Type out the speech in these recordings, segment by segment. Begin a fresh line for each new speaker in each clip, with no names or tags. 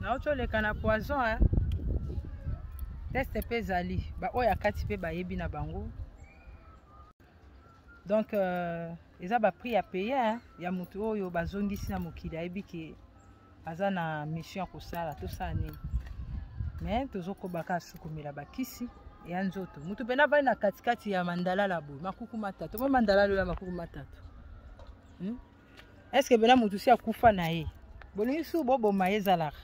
Nauti oleka na poison hein? Test mpe ezali baoyo ya kati mpe bayebi na bango donc euh, eza baprix ya paye hein? Ya motu oyo bazongisi na mokili ayebi ke aza na mission ya kosala tosala nini mais tozokoba kaka sukomela bakisi ya nzoto motu mpena avandi na katikati ya mandalala boye makuku matatu mo mandalala oyo ya makuku matatu hmm? Est-ce que bena mutu si akufa na ye bolingi su boboma ye ezalaka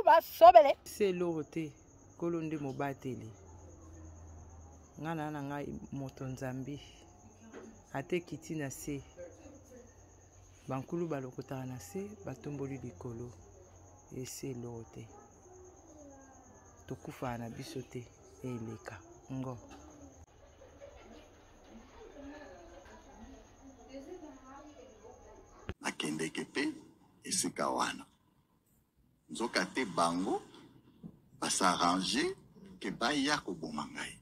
basobele se eloko te nkolo nde mobateli ngai na na ngai moto nzambe ata ekiti na se bankulu balokotaka na se batomboli likolo ese eloko te tokufaka na biso te eleka ngo
Nakendeke pe esika wana nzoka te bango ba s'arranger ke baya koboma ngai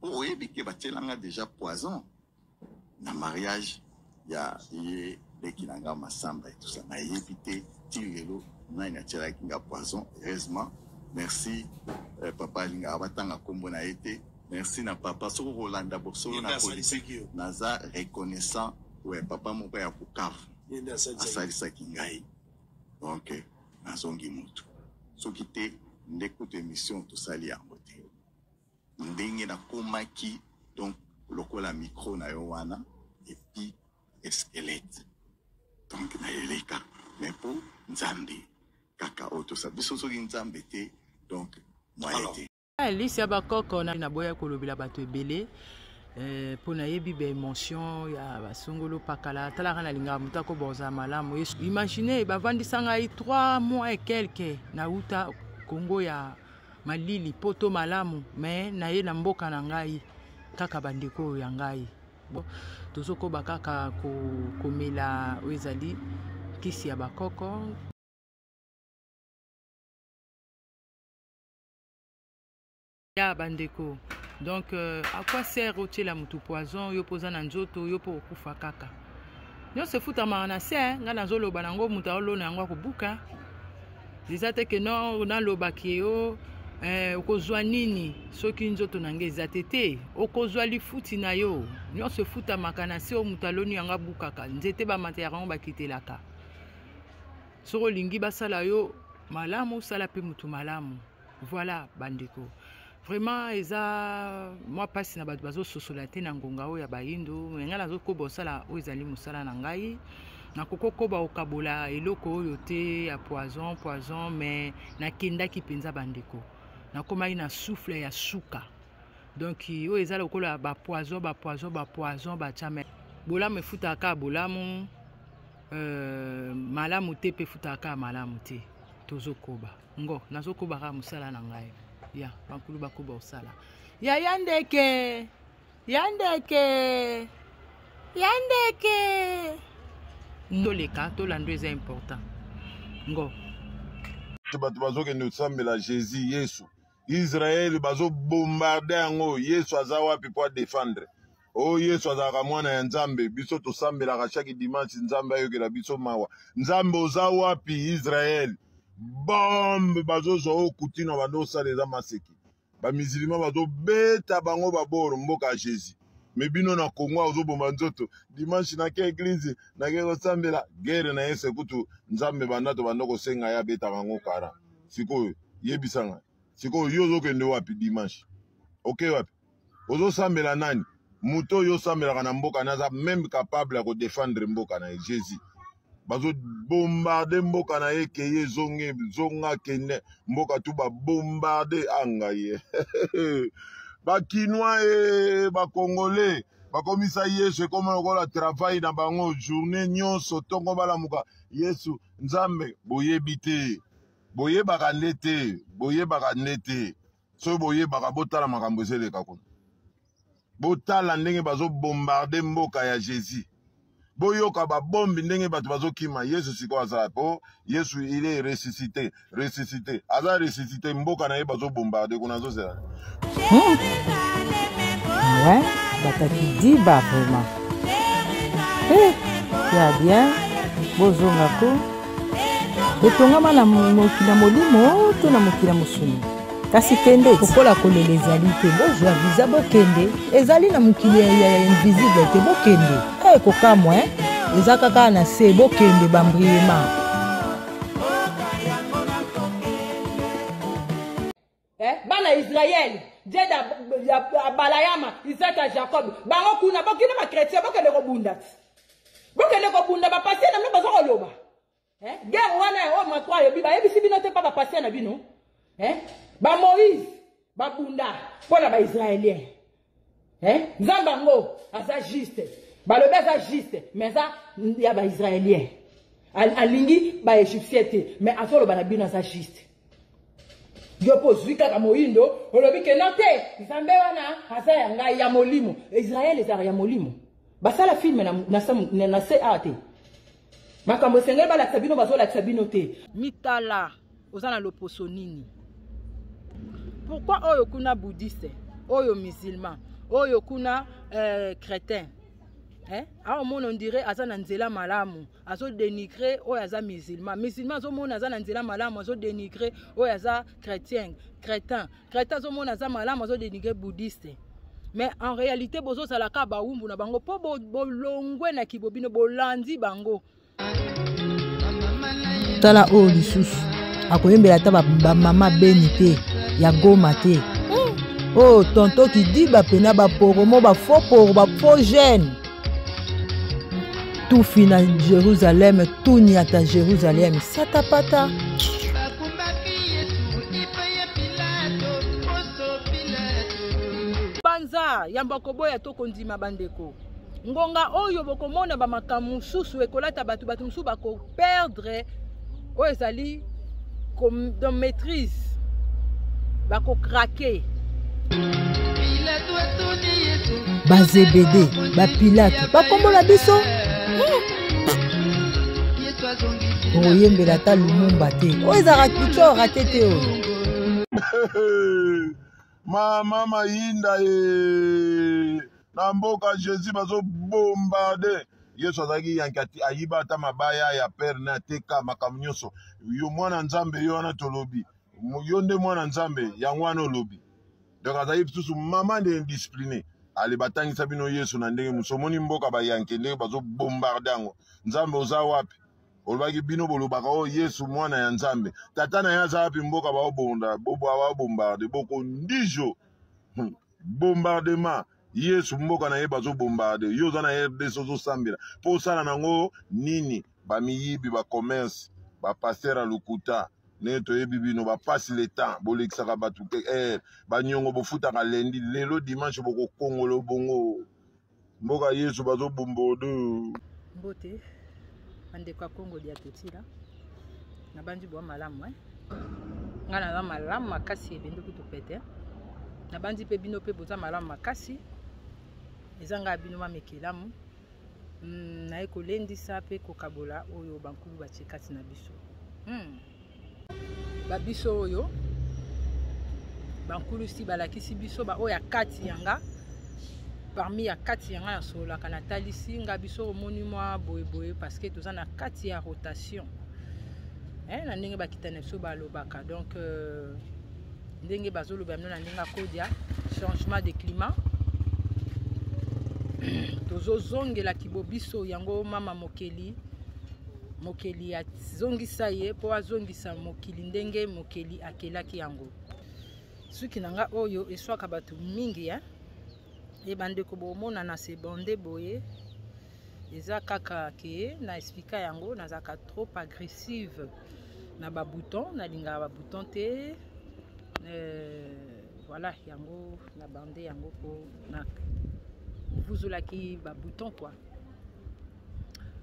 po oyebi ke batiela nga dejà poison na mariage ya ye leki na nga Masamba et tout ça nayebi te ti lelo nani atielaki nga poison heureusement merci eh, papa alingaka batanga kombo na ye te merci na papa soki okolanda bosolo na politique naza reconnaissant we papa moko ya Bukavu asalisaki ngai donc nazongi mutu soki te nde kutu emission tosali yango te ndenge nakomaki donc lokola micro na yo wana epuis esquelette donc nayeleka mais mpo nzambe kaka oyo tosa biso soki nzambe te donc moyen te.
Lisi ya bakoko naboya kolobela bato ebele eh, mpo nayebi baémotion ya basongolo pakala talaka nalingaka moto akoba kozala malamu. Imagine bavandisa ngai 3 mois et quelque nauta Congo ya malili poto malamu me naye na mboka na ngai kaka bandeko oyo ya ngai tozokoba kaka komela oyo ezali kisi ya bakoko. Ya bandeko donc euh, à quoi sert otiela motu poison yo mpo oza na nzoto yo mpo okufa kaka nyonso efutamaka na se ngai nazoloba nango moto aolona yango akobuka eza te ke no nalobaki yo eh, okozwa nini soki nzoto na ngai eza te te okozwa lifuti na yo nyonso efutamaka na se oyo moto aloni yango abukaka nzete bamateyaka yango bakitelaka soki olingi basala yo malamu sala mpe motu malamu. Voilà bandeko, vraiment eza mwa mpasi na bato bazososola te na ngonga oyo ya bayindo. Me ngai nazokoba kosala oyo ezali mosala na ngai, nakoki kokoba kokabola eloko oyo te ya poison poison, me nakendaki mpenza bandeko, nakomaki na souffle ya suka. Donc oyo eza lokola bapoison bapoison bapoison batya, me bolamu efutaka kaka bolamu, euh, malamu te mpe efutaka kaka malamu te. Tozokoba ngo nazokoba kaka mosala na ngai ya bankulu bakoba kosala ya ya ndeke ya ndeke ya ndeke toleka tolanda eza important ngo
bato bazokende kosambela Jésus Yesu Israël bazobombarde yango Yesu aza wapi mpo adefendre o oh, Yesu azalaka mwana ya Nzambe biso tosambelaka chaque dimanche Nzambe ayokela biso mawa Nzambe oza wapi Israël bombe bazozwa oyo kutina bando osala eza maseki bamizilima bazobeta bango baboro mboka ya Jésus me bino na Congo ozoboma nzoto dimanche nake eglise nake kosambela guerre na ye kutu Nzambe banda tobanda kosenga ye abetaka yango kara sikoyo yebisanga sikoyo yo ozokende wapi dimanche oke wapi ozosambela nani moto oyo osambelaka na mboka na aza meme capable ya kodefendre mboka na ye Jésus bazobombarde mboka na ye keye zonge zonga kende mboka tu babombarde angai ye bakinois e bakongolais bakomisa Yesu ekoma lokola travail na bango journée nyonso ntongo balamuka Yesu Nzambe boyebi te boyebaka nde te boyebaka nde te soki boyebaka botala makambo ezeleka kuna botala ndenge bazobombarde mboka ya Jésus boyoka babombi ndenge bato bazokima Yesu sikoyo aza po Yesu il est ressuscité ressuscité aza ressuscité mboka na ye bazobombarde kuna azozela
hmm. Ouais, bataki diba vraiment. Eh, ya bien bozonga ko. Etongama na mokili ya molimo to na mokili ya mosuni? Kasi kende
kokola kolela ezali te, bozwa visa bokende, ezali na mokili ya invisible te, bokende. Eh, kokamwa eh? Eza kaka na se, bokende bambriema.
Eh, bana Israël, Dieu d'Abalayama, Isaac ya Jacob, bango kuna bokende ba chrétien, bokende kobunda. Bokende kobunda ba pasteur na bino baza koloba. Eh, guerre wana oyo Macron ayebi, bayebisi bino te pa ba pasteur na bino. Eh, ba Moïse babunda mpo na ba Israéliens. Eh, Nzambe yango aza juste. Balobi aza juste, mais aza ya ba Israéliens. Alingi ba Égyptiens te, mais azoloba na bino aza juste. Yo mpo ozwi kaka moyindo, olobi ke no te, Nzambe wana aza ya ngai ya molimo. Israël ezalaka ya molimo. Basala film na se awa te. Makambo esengeli balakisa bino, bazolakisa bino te. Mitala, oza na loposo nini? Pourquoi oyo kuna bouddhiste, oyo musulman, oyo kuna chrétien? Eh? Awa omona on dirait aza na nzela malamu, azo dénigrer oyo aza musulman. Musulman azomona aza na nzela malamu, azo dénigrer oyo aza chrétien, chrétien. Chrétien azomona aza malamu, azo dénigrer bouddhiste. Mais en réalité bozozala kaka bawumbu na bango po bolongwe na kibobino, bolandi bango.
Tala oyo lisusu akoyembela ata bamama beni te ya Goma te. Oh, tonton Kidiba pena ba poromo, ba faux poro, ba faux jeune. Tufi na Jérusalem, tuniata Jérusalem, satapata.
Banza yamba koboya to kondima bandeko. Ngonga oyo bokomona ba makambo mosusu ekolata bato, bato mosusu bako perdre oyo ezali dans maîtrise, bako craquer.
Ba Zebede, ba Pilate, bakombola biso. Okoyembela ata Lumumba te. Oyo ezalaka culture rate te oyo.
Mama Mayinda ye na mboka Jésus bazo bombarde. Yesu azalaki yanki ayiba ata mabaya ya père na ateka makambo nyonso. Yo mwana Nzambe, yo wana tolobi. Yo nde mwana Nzambe, yango wana olobi. Donc azalaki lisusu mama nde indiscipliné. Ale batangisa bino Yesu na ndenge mosusu. Omoni mboka ba yanke ndenge bazo bombarde yango. Nzambe oza wapi? Olobaki bino bolobaka oyo Yesu mwana ya Nzambe. Tata na ye aza wapi? Mboka baobonda, baobombarde, boko ndijo. Bombardement. Yesu mboka na ye bazo bombarde. Yo oza na RDC ozosambela. Po osala nango nini? Ba miyibi, ba commerce, ba pasteur ya lokuta. Ndenge toyebi bino, ba passe le temps, bolekisaka bato te, ba nyongo bofutaka lundi, lelo dimanche bokokongolo bongo. Mboka Yesu bazo bombarde.
Mbote bandeko ya Congo dia Totila, nabandi bwa malamu eh? Nga naza malamu makasi ebende kutu pete. Nabandi pe bino pe boza malamu makasi. Eza nga bino mamekelamu. Naye kolendisa pe kokabola oyo bankulu batie kati na biso. Ba biso oyo bankulu si balakisi biso ba oyo ya kati yanga, parmi ya kati yanga nasololaka natalisi nga biso omoni mwa boye boye parce que toza na kati ya rotation. Na ndenge bakita na biso balobaka donc ndenge bazoloba bino na ndenge akodia changement de climat tozozongela kibobiso yango mama mokeli mokeli azongisa ye po azongisa mokili ndenge mokeli akelaki yango. Suki na nga oyo eswaka bato mingi hein? E bandeko bomona na se bande boye eza kaka ke na explika yango nazalaka trop agressive na ba bouton, nalingaka ba bouton te. Voilà yango na bande yango po na vuzulaki ba bouton quoi.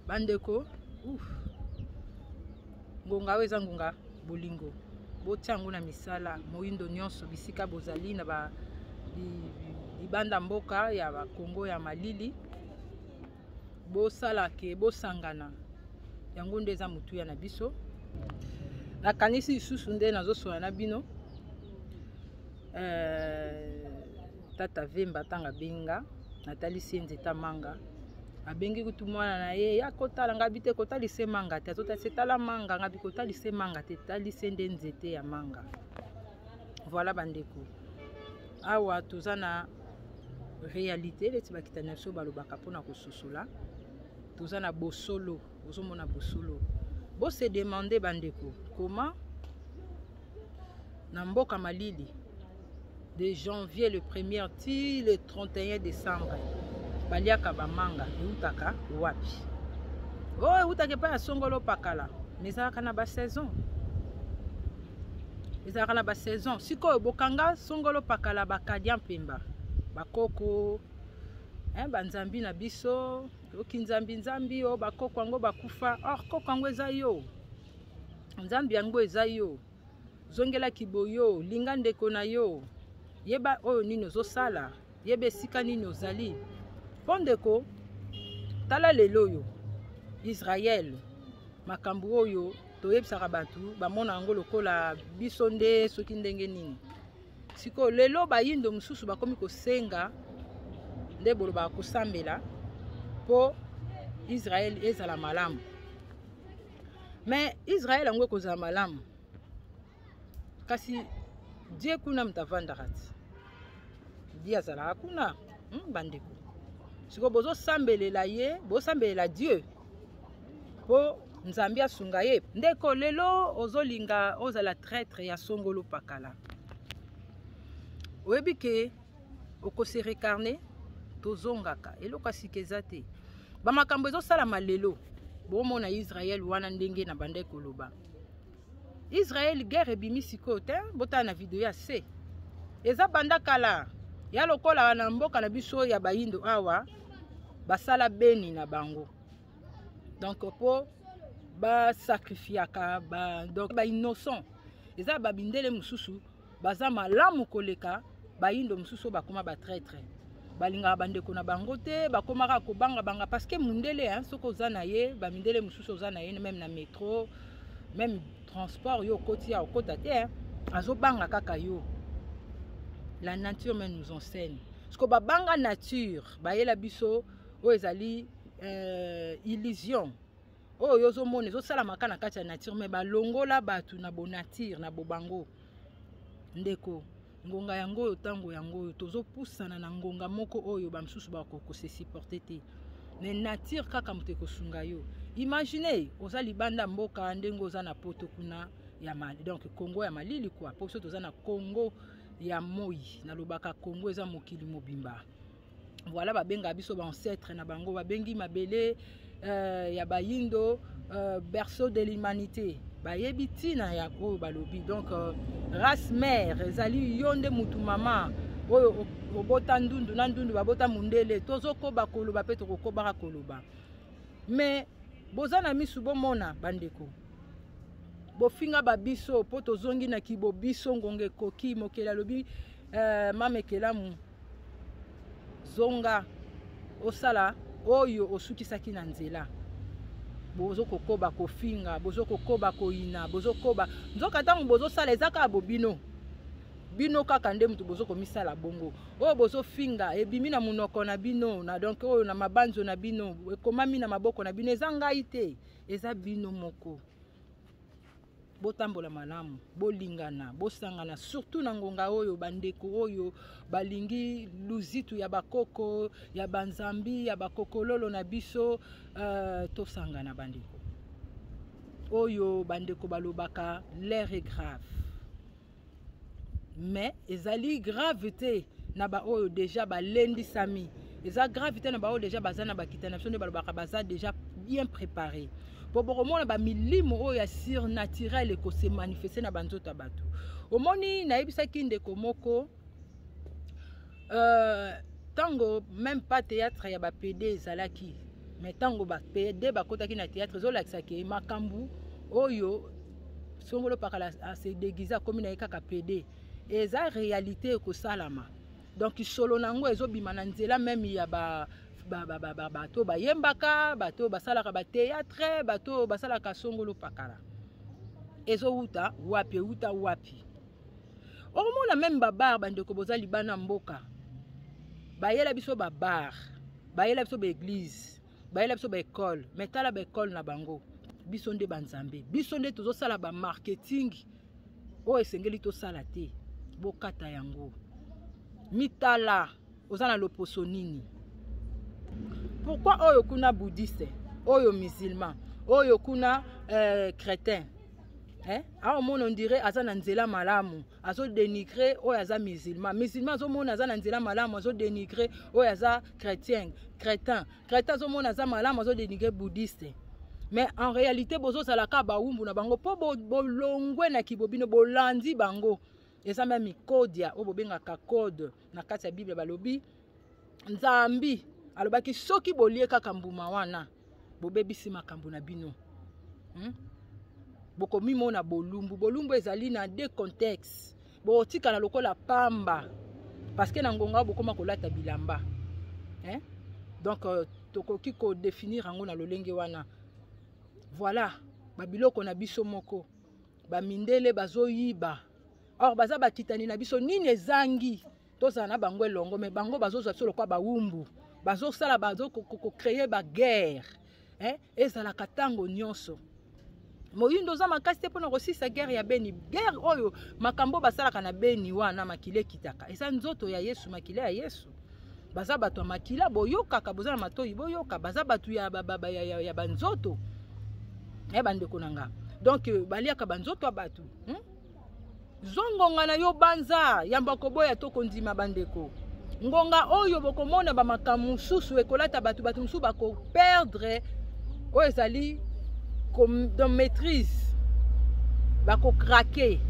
Bandeko, ouf, ngonga oyo eza ngonga bolingo, botia yango na misala moyindo nyonso bisika bozali na ba libanda mboka ya ba Congo ya malili, bosala ke bosangana, yango nde eza motuya na biso. Nakanisi lisusu nde nazosola na bino. Tata Vemba tanga benga natalisi ye nzeta manga. Abengi kutu mwana na ye ya kotala nga bi te, kotalise manga te, azotalise tala manga nga bi kotalise manga te, talise nde nzete ya manga. Voilà bandeko, awa toza na réalité neti bakitani na biso balobaka mpona kososola, toza na bosolo, ozomona bosolo. Bose demande bandeko, comment na mboka malili de janvier le premier ti le 31 décembre baliaka bamanga eutaka wapi? Oyo eutaka epai ya songolo pakala, mais ezalaka na basaison, ezalaka na basaison. Sikoyo bokanga songolo pakala, bakadia mpemba, bakoko banzambi na biso, oki nzambi nzambi oyo bakoko yango bakufa. Or koko yango eza yo, nzambi yango eza yo. Zongelaki boyo, linga ndeko na yo, yeba oyo nini ozosala, yeba esika nini ozali. Mpo ndeko, tala lelo oyo Israel, makambo oyo toyebisaka bato bamona yango lokola biso nde soki ndenge nini. Sikoyo lelo bayindo mosusu bakomi kosenga nde bolobaka kosambela mpo Israel ezala malamu. Mais Israel yango ekozala malamu, kasi Dieu kuna moto avandaka ti, Dieu azalaka kuna. Bandeko, sikoyo bozosambelela ye, bosambelela Dieu mpo Nzambe asunga ye. Ndeko, lelo ozolinga ozala traître ya songolo pakala, oyebi ke okose recarne. Tozongaka eloko ya sika eza te, bamakambo ezosalama lelo. Bomona Israel wana ndenge na bandai koloba Israel, guerre ebimi sikoyo te. Botala na video ya se, eza banda kala ya lokola na mboka na biso ya bayindo awa basala beni na bango, donc po basacrifiaka ba, donc bainnocent. Eza babindele mosusu baza malamu koleka bayindo mosusu oyo bakoma batraître, balingaka bandeko na bango te, bakomaka kobangabanga parce que mundele, hein, soki oza na ye, bamindele mosusu oza na ye même na métro, même transport, yo okoti ya okota te, hein, azobanga kaka yo. La nature même nous enseigne parce que babanga nature bayela biso oyo ezali illusion oyo ozomona ezosalamaka na kati ya nature, mais balongola bato na bonature na bobango. Ndeko, ngonga yango oyo, ntango yango oyo, tozopusana na ngonga moko oyo bamosusu bakokose supporter te, mais nature kaka moto ekosunga yo. Imagine oza libanda mboka, ndenge oza na poto kuna ya mali, donc Congo ya malili kwa, po biso toza na Congo ya moi. Nalobaka Congo eza mokili mobimba. Voilà, babengaka biso baancêtre na bango, babengi mabele ya bayindo berceau de l'humanité. Bayebi ntina ya oyo balobi. Donc race mère ezali yo nde mutu mama oyo obota ndundu na ndundu, babota mundele. Tozokoba koloba mpe tokokobaka koloba, mais boza na misu bomona bandeko, bofinga babiso mpo tozongi na kibo biso. Ngonga ekoki, mokeli alobi mama ekelamu, zonga osala oyo osukisaki na nzela. Bozokokoba kofinga, bozokokoba koyina, bozokoba nzoka ntango bozosala eza kaka bobino bino kaka nde moto bozokomisala bongo. Oyo bozofinga ebimi na monoko na bino na donc oyo na mabanzo na bino, ekomami na maboko na bino. Eza ngai te, eza bino moko. Botambola malamu, bolingana, bosangana, surtout na ngonga oyo bandeko oyo balingi luzitu ya bakoko ya banzambi ya bakokololo na biso. Tosangana bandeko oyo bandeko balobaka l'air est grave, mais ezali grave te na baoyo déjà balendisami, eza grave te na baoyo déjà baza na bakita na biso nde balobaka baza déjà bien préparé. Mpo bokomona bamilimo oyo ya surnaturel ekose manifeste na banzoto ya bato. Omoni, nayebisaki ndeko moko, ntango même pas théâtre ya bapd ezalaki, mais ntango bapd bakotaki na théâtre, ezolakisaki makambo oyo songolo pakala ase déguise, akomi na ye kaka pd. Eza réalité ekosalama. Donc solo na yango ezobima na nzela même ya ba bato bayembaka, bato basalaka bathéâtre, bato basalaka songolo pakala. Ezowuta wapi? Ewuta wapi? Okomona même babar, bandeko boza libana mboka, bayela biso babar, bayela biso baéglise. Bayela biso baekole, mais tala baekole na bango. Biso nde banzambe, biso nde tozosala bamarketing oyo esengeli tosala te. Bokata yango. Mitala, oza na loposo nini? Pourquoi oyo kuna bouddhiste, oyo musulman, oyo kuna chrétien? Eh? Aomona on dirait aza na nzela malamu, azo dénigrer oyo aza musulman. Musulman azomona aza na nzela malamu, azo dénigrer oyo aza chrétien. Chrétien, chrétien azomona aza malamu, azo dénigrer bouddhiste. Mais en réalité bozozala kaka bawumbu na bango mpo bolongwe na kibobino, bolandi bango. Eza meme kodia oyo bobengaka code na kati ya Bible. Balobi Nzambi alobaki soki bolie kaka mbuma wana bobebisi makambo na bino. Bokomimona bolumbu. Bolumbu ezali na deux contextes. Bokotikala lokola pamba parce que na ngonga bokoma kolata bilamba. Hein? Donc tokoki ko définir yango na lolenge wana. Voilà, babiloko na biso moko. Bamindele bazoyiba. Or baza bakitani na biso, nini ezangi tozala na bango elongo, mais bango bazozwa biso lokola bawumbu, bazosala bazo ko créer ba guerre. Eh? Ezalaka ntango nyonso moyindo oza makasi te mpona kosisa guerre ya Beni. Guerre oyo, makambo basalaka na Beni wana, makila ekitaka, eza nzoto ya Yesu, makila ya Yesu. Baza bato ya makila, boyokaka, boza na matoi boyoka, baza bato ya, ba, ba, ba, ya, ya, ya banzoto ya bandeko na nga. Donc baliaka banzoto ya bato, Zongonga na yo, banza yamba koboya to kondima. Bandeko, ngonga oyo bokomona bamakambo mosusu ekolata bato, bato mosusu bakoperdre oyo ezali donc maîtrise, bakokrake.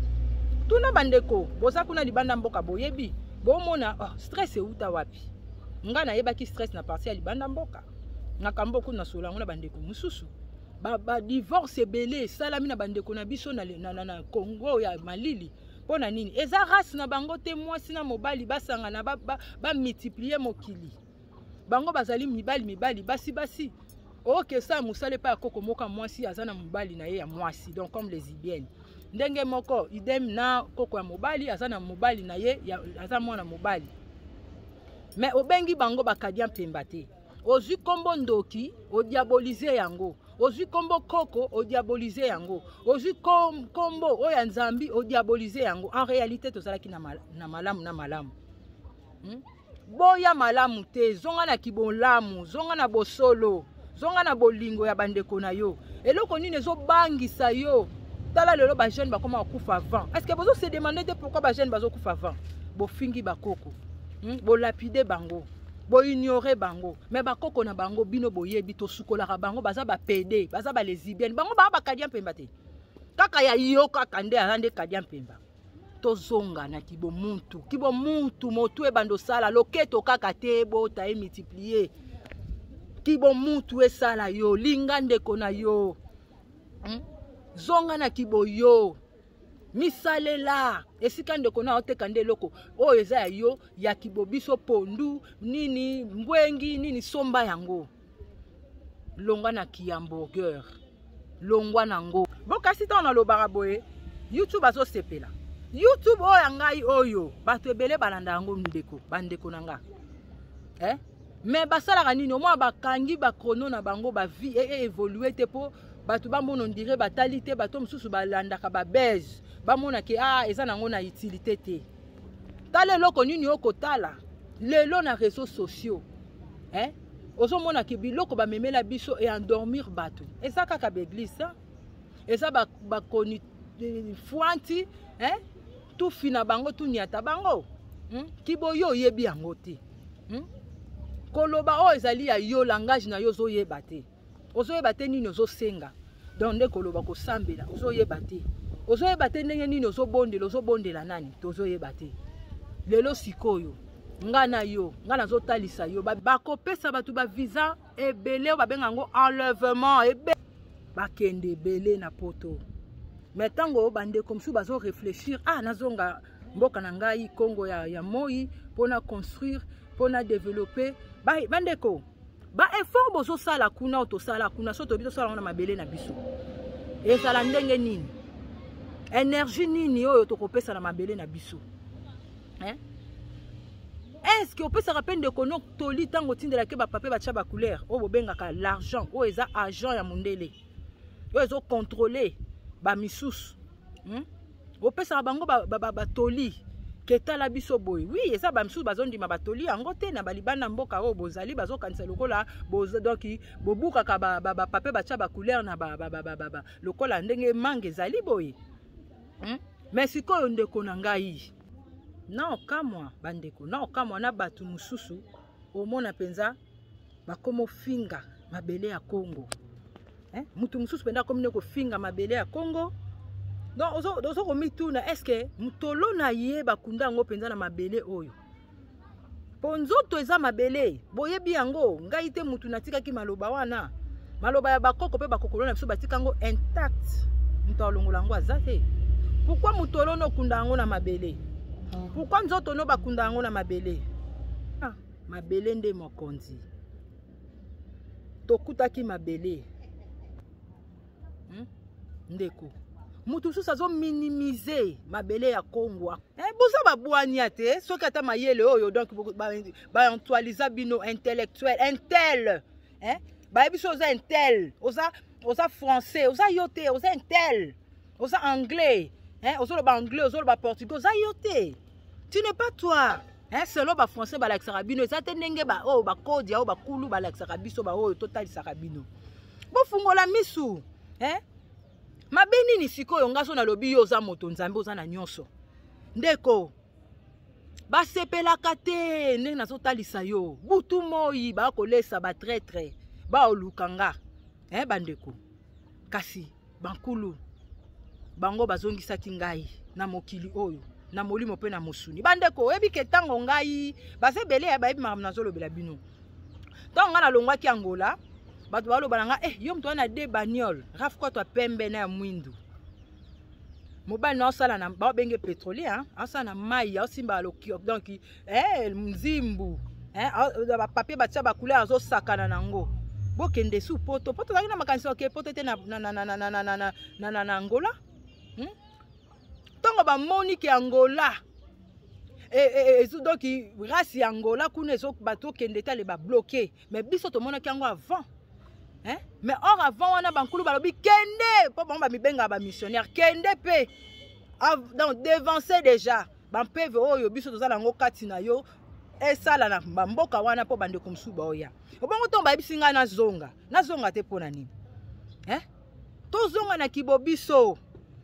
Tuna bandeko boza kuna libanda mboka, boyebi, bomona, oh, stress euta wapi. Nga nayebaki stress na partie ya libanda mboka. Makambo kuna nasolola yango na bandeko mosusu. Badivorce ba ebele esalami na bandeko na biso na Congo ya malili. Mpo na nini? Eza race na bango te. Mwasi na mobali basangana, bamultiplie ba mokili. Bango bazali mibali mibali, basi basi. Okesala mosala epai ya koko moko ya mwasi, aza na mobali na ye ya mwasi, donc comme les ibiennes, ndenge moko idem na koko ya mobali, aza na mobali na ye, aza mwana mobali. Mais obengi bango bakadia mpemba te. Ozwi nkombo ndoki, odiabolize yango. Ozwi nkombo koko, odiabolize yango. Ozwi nkombo oyo ya Nzambi, odiabolize yango. En réalité tozalaki na, mal, na malamu na malamu, Boya malamu te, zonga na kibolamu, zonga na bosolo, zonga na bolingo ya bandeko na yo. Eloko nini ezobangisa yo? Tala lelo bajeune bakoma kokufa avant. Est ce que bozo se demander te pourquoi bajeune bazokufa avant? Bofingi bakoko, Bolapide bango, boignore bango, mais bakoko na bango bino boyebi, tosukolaka bango, baza bapede, baza balesibienne, bango baa bakadia mpemba te. Kaka ya yo kaka nde aza nde kadia mpemba. Tozonga na kibomuntu, kibomuntu motu ebanda osala loketo kaka te, bota e multiplie. Kibomuntu esala yo, linga ndeko na yo, Zonga na kiboyo, misalela esika ndeko na oteka nde eloko oyo eza ya yo ya kibobiso, pondu nini, mbwengi nini, somba yango. Longwa na kihamburger, longwa nango. Bokasi ntango nalobaka boye, YouTube azosepela. YouTube oyo ya ngai oyo bato ebele balanda yango, ndeko, bandeko na nga, eh? Mais basalaka nini? Omona bakangi bachrono na bango, bavie évolue te mpo bato bamona ondire batali te. Bato mosusu balandaka babese, bamona ke ah, eza nango na utilité te. Tala eloko nini okotala lelo na réseaux sociaux, eh? Ozomona ke biloko bamemela biso e endormir bato, eza kaka baeglise, eza bakoni fwanti, eh? Tufi na bango, tuniata bango, Kiboyo oyebi yango te, Koloba oyo ezali ya yo, langage na yo ozoyeba te, ozoyeba te nini ozosenga. Donc nde koloba kosambela, ozoyeba te, ozoyeba te ndenge nini ozobondela, ozobondela nani, tozoyeba te. Lelo sikoyo nga na yo, nga nazotalisa yo, bakopesa bato bavisa ebele oyo babenga yango enlèvement ebe, bakende ebele na poto. Mais ntango bandeko mosusu bazoréfléchir, ah, nazonga mboka na ngai Kongo ya moi mpona construire, mpona développer. Bandeko, baeffort bozosala kuna, oyo tosala kuna, so toyebi tosala yango na mabele na biso, ezala ndenge nini? Énergie nini oyo tokopesa na mabele na biso, eh? Est-ce opesaka mpe ndeko no toli ntango otindelaki bapapier batya bacouleur oyo bobengaka l'argent, oyo eza agent ya mondele oyo ezocontrôle bamisusu, Opesaka bango batoli ke tala biso boye. Oui, eza bamisusu bazondima batoli yango te na balibanda mboka oyo bozali, bazokanisa lokola donc bobukaka bapapier batya bacouleur na lokola ndenge mange ezali boye, Mais sikoyo, ndeko na ngai, na okamwa, bandeko, na okamwa na bato mosusu, omona mpenza bakoma ofinga mabele ya Congo, eh? Mutu mosusu mpenza akomi nde kofinga mabele ya Congo. Donc ozo komituna: est ce que motolo na ye bakunda yango mpenza na mabele oyo? Mpo nzoto eza mabele, boyebi yango. Ngai te mutu natikaki maloba wana, maloba ya bakoko mpe bakokolo na biso batika yango intact, moto alongola yango aza te. Pourquoi motolo no okunda yango na mabele? Pourquoi nzoto no bakunda yango na mabele? Ah, mabele nde mokonzi, tokutaki mabele, Ndeko, moto mosusu azominimize mabele ya Kongo, eh, boza babwania te. Soki ata mayele oyo, donc baantualiza bino intellectuel, intel, eh? Bayebi so oza intel, oza français, oza yo te, oza intel, oza anglais, eh? Ozoloba anglais, ozoloba portugais, oza yo te, tu n'es pas toi, hein? Selo bafrançais balakisaka bino eza te ndenge oyo bakodi oyo bakulu balakisaka biso, baoyo totalisaka bino. Bofungola misu, hein? Mabe nini sikoyo nga so nalobi yo oza moto Nzambe, oza na nyonso? Ndeko, basepelaka te ndenge nazotalisa yo. Butu moi bakolesa batraître, baoluka nga, eh, bandeko. Kasi bankulu bango bazongisaki ngai na mokili oyo na molimo mpe na mosuni. Bandeko, oyebi ke ntango ngai, baza ebele ya bayebi makambo nazolobela bino, ntango ngai nalongwaki Angola, bato baloba na ngai: "Eh, yo moto wana de bagnole RAV4 ya pembe na ya mwindu, mobali na osala na babenge pétrolier, aosala na mai, aosimba lokio, donc eh, nzimbu, eh, bapapier batia bacouleur, azosakana nango. Bokende su poto." Po tozalaki na makanisi oke poto te na Angola, Ntango bamoni ke Angola, donc race ya Angola kuna bato okende te, ale babloquer. Mais biso tomonaki yango avant, hein? Mais or avant wana, bankulu balobi kende, mpo bango bamibengaka bamissionnaire, kende mpe donc devancer déjà bampeve oyo biso toza nango kati na yo, esala na bamboka wana, mpo bandeko mosusu baoya. Obongo ntongo bayebisi ngai nazonga, nazonga te. Mpo na nini, eh? Tozonga na kibobiso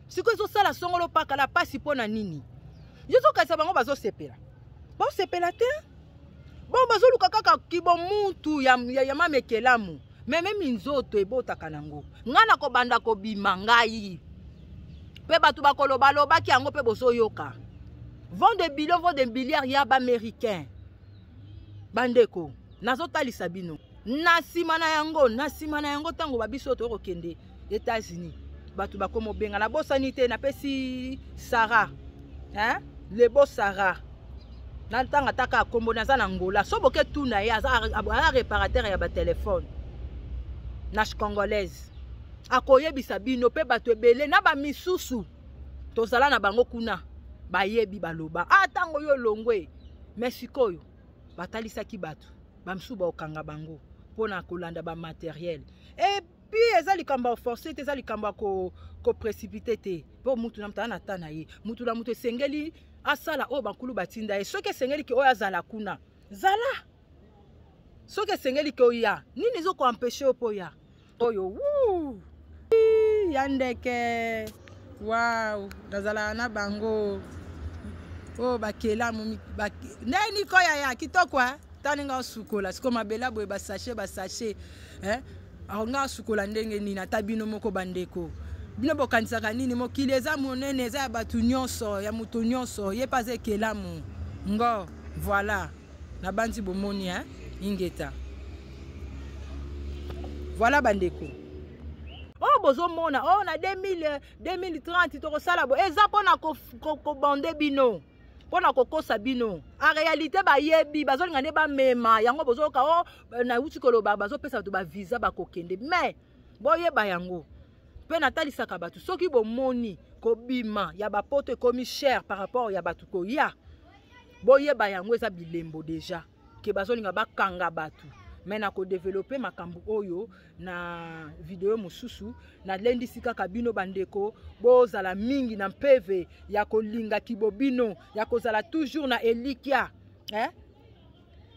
sikoyo ezosala songolo pakala pasi. Mpo na nini yo ozokanisa bango bazosepela? Basepela te. Bon, bazoluka kaka kibomutu ya mama ekelamu, me memi nzoto ebotaka nango. Ngai nakobanda kobima ngai mpe bato bakolobalobaki yango mpe bozoyoka vent de billion, vent de milliard ya baaméricain. Bandeko, nazotalisa bino na nsima na yango, na nsima na yango, ntango babiso toyokokende États-Unis, bato bakoma obenga. Nabosani te, napesi Sara, hein? Lebo Sara, na ntango ataka akombo, naza na Ngola. So boke tuna ye, aza réparateur ya batelefone na congolaise, akoyebisa bino. Mpe bato ebele na bamisusu tozala na bango kuna bayebi, baloba: "Ah, ntango yo olongwe." Me sikoyo batalisaki bato bamisusu baokanga bango mpona kolanda bamateriel. Et puis eza likambo ya force te, eza likambo ya koprécipiter te, mpo mutu na mutu aza na ta na ye. Mutu na mutu esengeli asala oyo bankulu batinda ye. Soki esengeli ke oyo azala kuna, zala. Soki esengeli ke oya, nini ezokoempêcher yo mpo oya? Oyo wu ya ndeke, wow, nazalaka na bango oyo bakelamu ndeni koya ya kitoko. Tani nga osukola sikoyo mabele boye, basachet basachet, eh? Nga asukola ndenge nini? Ata bino moko bandeko, bino bokanisaka nini? Mokili eza monene, eza ya bato nyonso, ya moto nyonso, ye mpe aza ekelamu ngo. Voilà, nabandi bomoni, hein? Ingeta. Voilà bandeko, oyo bozomona oyo na 2000, 2030 tokosala bo, eza mpona kobande bino, mpona kokosa bino. En réalité bayebi, bazolinga nde bamema yango. Bozoyoka o nauti koloba, bazopesa bato bavisa, bakokende. Mais boyeba yango mpe natalisaka bato: soki bomoni kobima ya bapoto ekomi cher par rapport ya bato koya. Boyeba yango eza bilembo deja ke bazolinga bakanga bato. Me nakodevelope makambo oyo na video mosusu. Nalendisi kaka bino bandeko, bozala mingi na mpeve ya kolinga kibobino, ya kozala toujours na elikya, eh?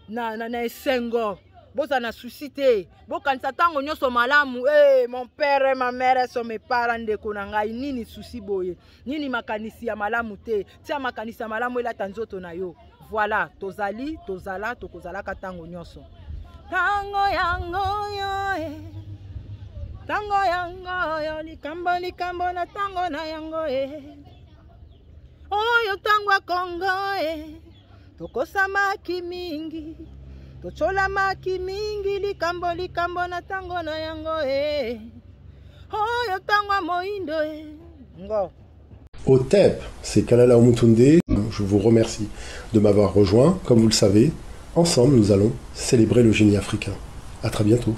Na, na, na esengo. Bozala na susi te, bokanisa ntango nyonso malamu. Hey, mon père, ma mère sont mes parents. Ndeko na ngai, nini susi boye? Nini makanisi ya malamu te? Tia makanisi ya malamu elata nzoto na yo. Voilà, tozali, tozala, tokozalaka ntango nyonso. Ntango yango yo, eh. Ntango yango yo, likambo likambo na ntango na yango e. Oyo ntango ya Kongo e, tokosamaki mingi, tocolamaki mingi, likambo likambo na ntango na yango e. Oyo ntango ya moindo e ngo.
OTEP, c'est Kalala Omutunde. Je vous remercie de m'avoir rejoint. Comme vous le savez, ensemble, nous allons célébrer le génie africain. À très bientôt.